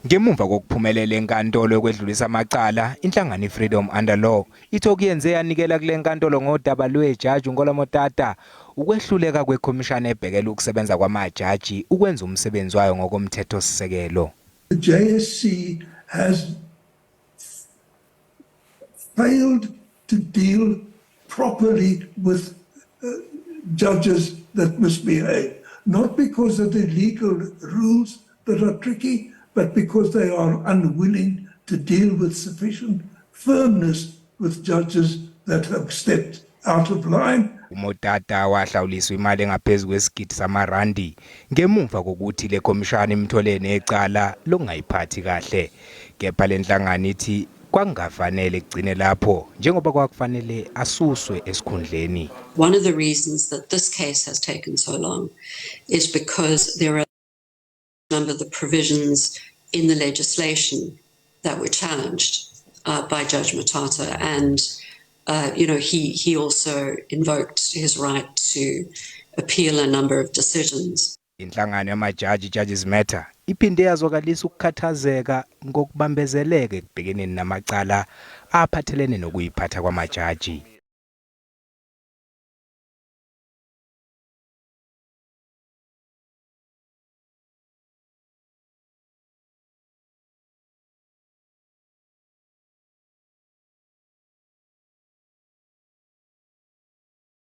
Ngemuva kokuphumelela enkantolo yokwedlulisa amacala, inhlangano iFreedom Under Law ithi okuyenze yanikela kule nkantolo ngodaba lwejaji uNkola Motata ukwehluleka kwekhomishana ebhekele ukusebenza kwamajaji ukwenza umsebenzi wayo ngokomthethosisekelo. The JSC has failed to deal properly with judges that misbehave, not because of the legal rules that are tricky, but because they are unwilling to deal with sufficient firmness with judges that have stepped out of line. UMotata wahlawuliswa imali engaphezu kwesigidi samarandi ngemuva kokuthi le khomishana imthole necala lokungayiphathi kahle. Kepha le nhlangano ithi kwakungafanele kugcine lapho njengoba kwakufanele asuswe esikhundleni. One of the reasons that this case has taken so long is because there are a number of the provisions in the legislation that were challenged by Judge Motata, and he also invoked his right to appeal a number of decisions. Inhlangano yamajaji, Judges Matter, iphinde yazwakalisa ukukhathazeka ngokubambezeleka ekubhekeneni namacala aphathelene nokuyiphatha kwamajaji.